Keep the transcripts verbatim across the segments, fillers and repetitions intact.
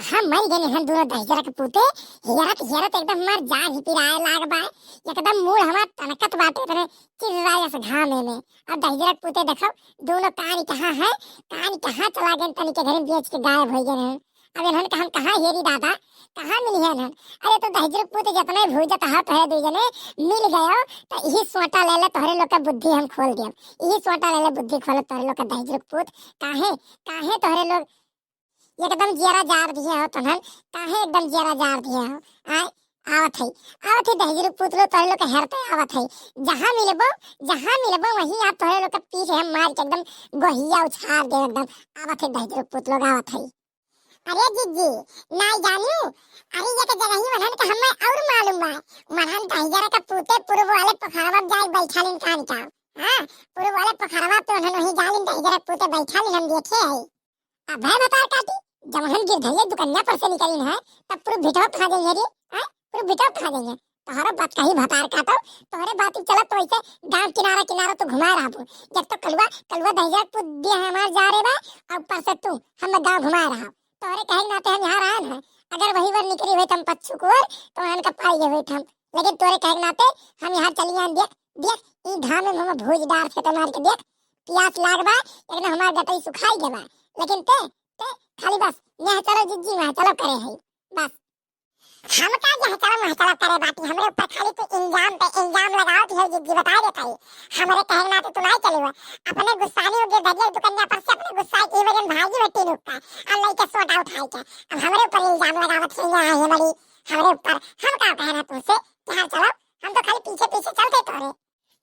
हम मर गए हन दोनों दहिजरा के पूते। हेरत हेरत एकदम हमार जान ही पिराए लाग बा। एकदम मूड़ हमार टनकत बाटे तने चिर्रा जस घामे में। अब दहिजरा के पूते देखो दोनों कान कहाँ है, कान कहाँ चला गए, तनी के घरे बेच के गायब हो गए हैं। अब इन्हन का हम कहाँ हेरी दादा, कहाँ मिली है इन्हन? अरे तो दहिजरा के पूते जितने भूजत हा तोहरे दुई जने मिल गयो तो यही सोटा ले ले तोहरे लोग का बुद्धि हम खोल दियम। यही सोटा ले ले बुद्धि खोल तोहरे लोग का दहिजरा के पूत। काहे, काहे तोहरे लोग एकदम जियरा जार दिहे हो तन्हन, काहे एकदम जियरा जार दिहे हो? आय, आवत है, आवत है दहिजरू पूत लो, तोहरे लोग के हेरते आवत है। जहाँ मिलबो, जहाँ मिलबो वहीं आप तोहरे लोग के पीछे हम मार के एकदम गोहिया उछार दे एकदम। आवत है दहिजरू पूत लोग, आवत है। अरे जिज्जी, नाई जानू, अरे ये के जगह ही वनहन के हमें और मालूम बा। वनहन दहिजरा के पूते पूर्व वाले पोखरवा में जाए बैठा लिन कान का। हाँ, पूर्व वाले पोखरवा पे उन्हन वहीं जालिन दहिजरा के पूते बैठा लिन हम देखे है। अबे भतार काटी, जब हम गिरधरिया दुकनिया पर से निकलिन है, तब पूरा भिटवा खा जाइए रे, हैं? पूरा भिटवा खा जाइए। तोहरा बात कही भतार काटो, तोहरे बात ही चलत तो ऐसे गांव किनारा किनारा तो घुमाए रहबो। जब तो कलुआ, कलुआ दहिजरा पूत दिया है हमार जा रे बा, और ऊपर से तू हम गांव घुमाए रहा। तोहरे कहे के नाते हम यहाँ रहन है। अगर वही वर निकली हुई हम पच्छू कुंवर, तो उन्हन का पाई गए हुई हम। लेकिन तोहरे कहे के नाते हम यहाँ चली आन दिया, देख, ई घाम में हम भूज डार फेंटे मार के देख, पियास लाग बा, एकदम हमार गटई सुखाई गए बा। लेकिन ते, ते खाली बस, यहाँ चलो जिज्जी, वहाँ चलो करे है, बस। हम का यहाँ चलो, वहाँ चलो करे बाटी, हमरे ऊपर खाली तू इल्जाम पे इल्जाम लगावत है जिज्जी, बताए देत है। हमरे कहे ना तो तू नहीं चली हुआ, अपने गुस्सानी हो गए दरिया दुकनिया पर से अपने गुस्सा की वजह भागी हुए तीन का, और लइके सोटा उठाई के, अब हमरे ऊपर इल्जाम लगावत है यहाँ है बड़ी, हमरे ऊपर, हम का कहे ना तुमसे कि हाँ चलो, हम तो खाली पीछे पीछे चलते तोरे।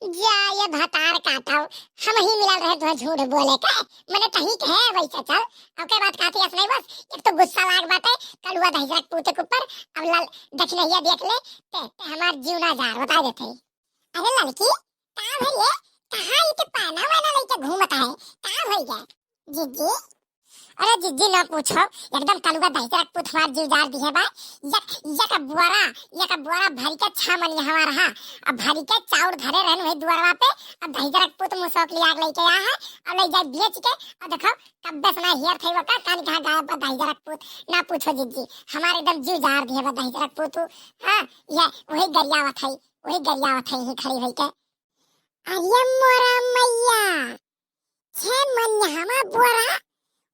जा ये भतार काटो, हम ही मिलल रहे तुहे झूठ बोले के, मने तही के है वैसे चल। अब के बात काटी अस नहीं बस, एक तो गुस्सा लाग बाटे, कलुआ दहिजरा के पूते के ऊपर, अब लाल दखिनैया देख ले, ते, ते हमार जीवना जार बता देते। अरे लड़की, का भइले? कहाँ इते पाना वाना लेके घूमत है? का भइले? जिज्जी, अरे जिज्जी ना पूछो, एकदम कलुआ दहिजरा के पूत हमार जीव जार दिहे बा। यक, यक बोरा, यक बोरा भरी के छह मन यहाँ रहा। अब भरी के चाउर धरे रहन वही दुआरवा पे, अब दहिजरा के पूत मुसौक लिया के लेके आ है, अब ले जाए बेच के, अब देखो, कब्बे से ना हेर थे वो का, कान कहाँ गायब बा दहिजरा के पूत, ना पूछो जिज्जी, हमार एकदम जीव जार दिहे बा दहिजरा के पूत। हाँ, ये वही गरियावत है, वही गरियावत है, यही खड़ी होई के। अरे मोरा मैया, छे मन हमा बोरा,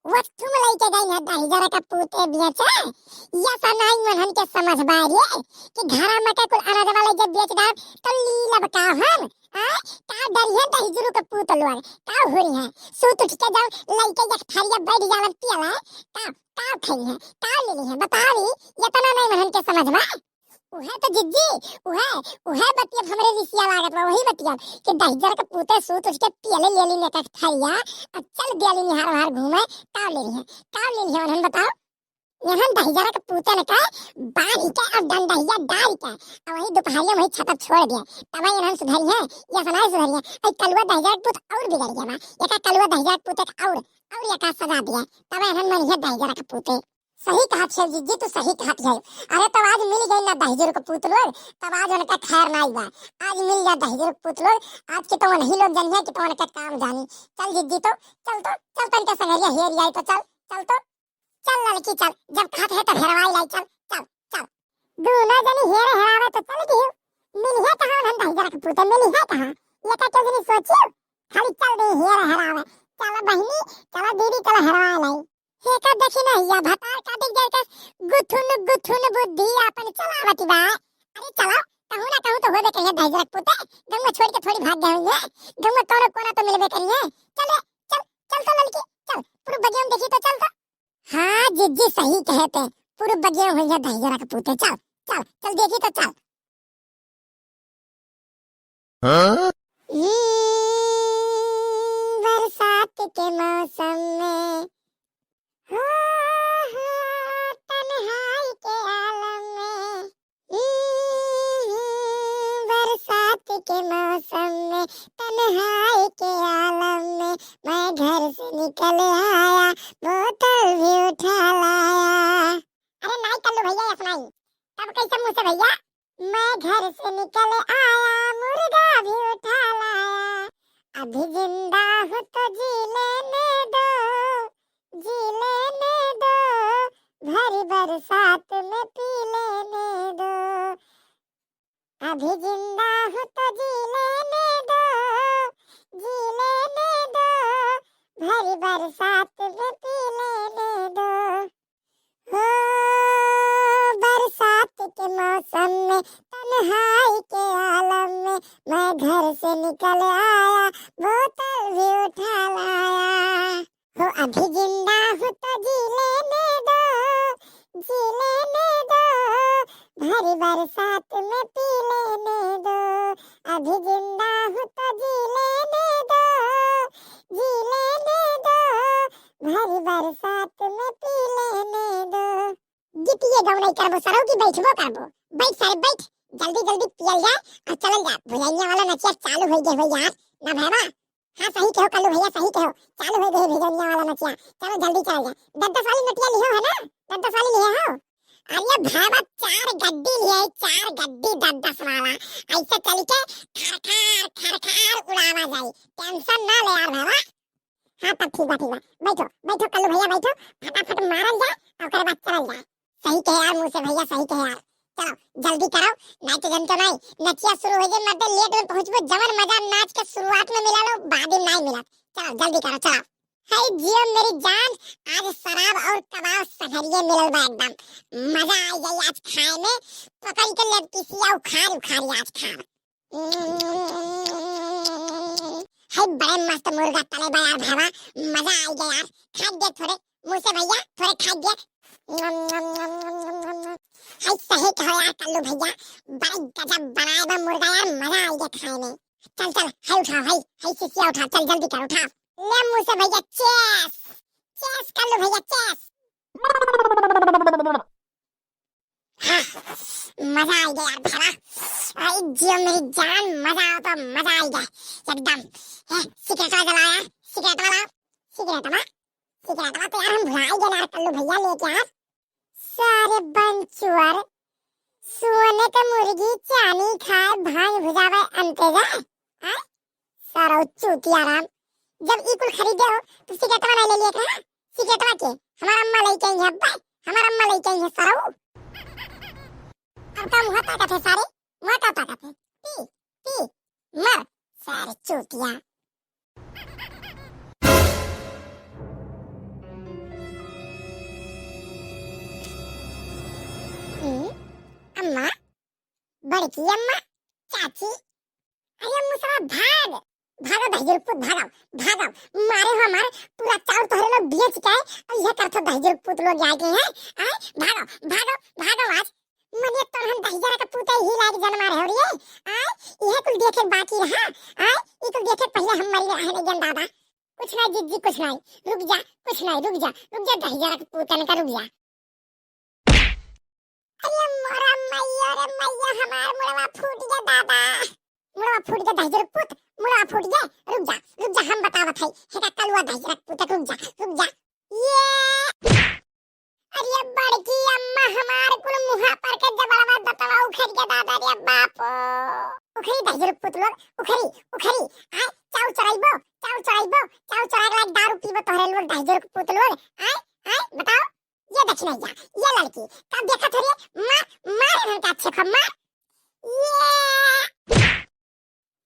वो तुम लइके गई है दहिजरा का पूते बेचे। या सनाई मनहन के समझ बारी कि घरा में के कुल अनाजवा लइके बेच डाल, तो ली लब का हम? आ? का डरी है दहिजरू के पूत लोग? का हो रही है? सूत उठ के जाओ, लइके एक थारिया बैठ जावन पियला, का, का खई है? का ले ली है? बतावी, इतना नहीं मनहन के समझ में। उहे तो जिज्जी, उहे, उहे बतिया हमरे रिसिया लागत बा, वही बतिया कि दहिजरा के पूते सूत उठ के पियले लेली ने का थारिया, आ चल दियाली निहार वहार घूमे, ताव ले रही है, ताव ले रही है, उन्हन बताओ। यहन दहिजरा के पूते ने का बांध के और डंडहिया डाल के, और वही दोपहरिया में वही छत छोड़ दिया, तब इन्हन सुधरी है, या सनाई सुधरी है, ऐ कलुआ दहिजरा के पूत और बिगड़ गया बा, एका कलुआ दहिजरा के पूते का और, और एका सजा दिया, तब इन्हन मन है दहिजरा के पूते। सही कहत है जिज्जी, तू सही कहत है। अरे तब आज मिल गई ना दहिजर के पूत लोग, तब आज उनका खैर नाई बा। आज मिल जा दहिजर के पूत लोग, आज के तो वही लोग जानिए कि तो उनका काम जानी। चल जिज्जी तो, चल तो, चल तन के संगरिया हेर आई तो चल, चल तो, चल लड़की चल, जब कहत है तो हेरवाई लाई चल, चल, चल। दोनों जनी हेर हेरावे तो चल दियो, मिल है कहाँ हम दहिजर के पूत, मिल है कहाँ? ये का तो जनी सोचियो, खाली चल दी हेर हेरावे। चल बहिनी, चल दीदी, चल हेरवाई लाई। हेका देखी ना, या भतार काटी के जाके गुथुन गुथुन बुद्धि आपन चलावत बा। अरे चलो, कहूँ ना कहूँ तो होबे करिए दहिजरा के पूते, गंगा छोड़ के थोड़ी भाग गए होंगे, गंगा कोनो कोना तो मिलबे करिए। चल रे, चल, चल तो ललकी, चल, पूरा बगिया में देखी तो चल तो। हाँ, जिज्जी सही कहे ते, पूरा बगिया में होइए दहिजरा के पूते, चल, चल, चल देखी तो चल। हाँ? हम्म, बरसात के मौसम में, हो, हो, तन्हाई के आलम में, हम्म, बरसात के मौसम में, तन्हाई के आलम में, मैं घर से निकल आया, बोतल भी उठा लाया। अरे नाई कल्लू भैया, ऐसा नाई। तब कैसे मुँह से भैया? मैं घर से निकल आया, मुर्गा भी उठा लाया। अभी जिंदा हूँ तो जी लेने दो, जी लेने दो, भरी साथ में पी लेने दो, अभी जिंदा हूँ तो जी लेने दो, जी लेने दो, भरी बरसात में पी लेने दो। हो, बरसात के मौसम में तन्हाई के आलम में मैं घर से निकल आया, बोतल भी उठा लाया। हो, अभी जिंदा हूँ तो जी लेने दो, जी लेने दो, भरी बरसात में पी लेने दो। अभी जिंदा हूँ तो जी लेने दो, जी लेने दो, भरी बरसात में पी लेने दो। गीतिये गवनई करबो सरऊ की बैठबो करबो। बैठ सारे बैठ, जल्दी जल्दी पियल जाए और चलल जाए। भुजैया वाला नचिया चालू होइ गए हो यार, ना भैया। हाँ, सही कहो कल्लू भैया, सही कहो, चालू होइ गए भुजैया वाला नचिया। चलो जल्दी चलल जाए। दस दस वाली नोटिया लिहो है ना, दस दस वाली लिहे हो। अरे भैया, चार गड्डी लिहे, चार गड्डी दस दस वाला, ऐसे चल के खरखार खरखार उड़ावा जाई। टेंशन ना ले यार भैया। हाँ, तब ठीक बा, ठीक बा। बैठो, बैठो कल्लू भैया, बैठो, फटाफट मारल जाए और ओकरे बाद चलल जाए। सही कहे यार मुँह से भैया, सही कहे यार। चलो जल्दी करो, नाहीं तो जनतो नाहीं, नचिया शुरू होइ जाए, मर्दे लेट में पहुँचबो, जवन मजा नाच के शुरुआत में मिलल हो, बाद में नाहीं मिलत। चलो जल्दी करो, चलो। हाय जियो मेरी जान, आज शराब और कबाब सहरिये मिलल बा एकदम। मजा आ जाई आज खाए में, पकड़ के लेग पीसिया उखाड़ उखाड़ आज खाब। हाय बड़े मस्त मुर्गा तले बा यार भावा, मजा आ गया यार। खाइ दे थोड़े, मुँह से भैया, थोड़े खाइ दे। हाय सही कहो यार कल्लू भैया, बड़ा गजब बनाए बा मुर्गा यार, मजा आ गया खाए में। चल चल, हाय उठाओ, हाय, हाय सिसिया उठाओ, चल जल्दी कर उठाओ। ले मुँह से भैया, cheers, cheers कल्लू भैया, cheers। हाँ, मजा आ गया यार भैया। आई जियो मेरी जान, मजा आ तो मजा आ गया एकदम। ए, सिगरेटवा जलाओ यार, सिगरेटवा लाओ, सिगरेटवा, सिगरेटवा तो यार हम भुला ही गए यार कल्लू भैया लेके यार। सारे बंचुअर, सोने के मुर्गी चानी खाए, भांग भुजावे अंते जाए। आय? सारा चूतिया राम, जब ई कुल खरीदे हो तो सिगरेटवा नहीं ले लिए का? सिगरेटवा के हमार अम्मा लेके आई है, अब्बा, हमार अम्मा लेके आई है सारा। अब का मुँह ताकत है सारे, मुँह का ताकत है? पी, पी, मर सारे चूतिया। हम्म, अम्मा, बड़की अम्मा, चाची, अरे मुसवा भाग, भागो दहिजर पूत, भागो, भागो, मारे हो हमार पूरा चाउर तोहरे लोग बेच के, और यह करत हो दहिजर पूत लोग आए गए हैं, आए, भागो, भागो, भागो आज, मने तो हम दहिजर के पूते ही लाग जन्मा रहे हो रे, आए, यह कुल देखे बाकी रहा, आए, ये कुल देखे पहले हम मरी रहे हैं गंदा दा। कुछ नहीं जिज्जी, कुछ नहीं, रुक जा, कुछ नहीं, रुक जा, रुक जा, दहिजर के पूतन का रुक जा। अरे मोरा मैया रे मैया, हमार मुड़वा फूट गया दादा, मुड़वा फूट गया दहिजर पूत, मुड़वा फूट गया। रुक जा, रुक जा, हम बतावत हई, हेका कलुआ दहिजर पूत, रुक जा, रुक जा। ये, अरे बड़की अम्मा, हमार कुल मुहा पर के जबड़वा दतवा उखड़ गया दादा रे बापो। उखड़ी दहिजर पूत लोग, उखड़ी, उखड़ी। आय, चाउर चोराइबो, चाउर चोराइबो, चाउर चोराए के बाद दारू पीबो तोहरे लोग दहिजर पूत लोग। आय, आय, बताओ। ये देखी नहीं जा, ये लड़की, का देखत हो रे? मार, मार इनका अच्छे खूब मार। ये,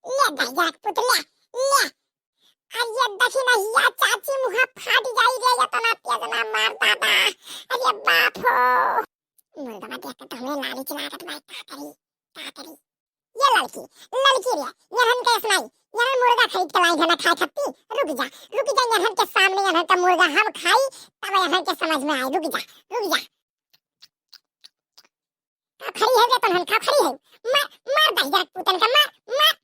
ले दहिजर पूत ले, ले। अरे ये देखी नहीं या चाची मुहा फाट जाई रे, ये तो ना तेज ना मार दादा। अरे बाप हो। मुर्गा देख के तो हमें लाली चला के तुम्हारे का करी, का करी। ये लड़की, लड़की रे, यहन के सुनाई, यहन मुर्गा खरीद के लाई है ना खाए खत्ती। रुक जा, रुक जा, यहन के सामने यहन का मुर्गा हम खाई, तब यहन के समझ में आए। रुक जा, रुक जा। का खड़ी है रे तनहन, का खड़ी है? मार, मार दहिजर पूतन का, मार, मार।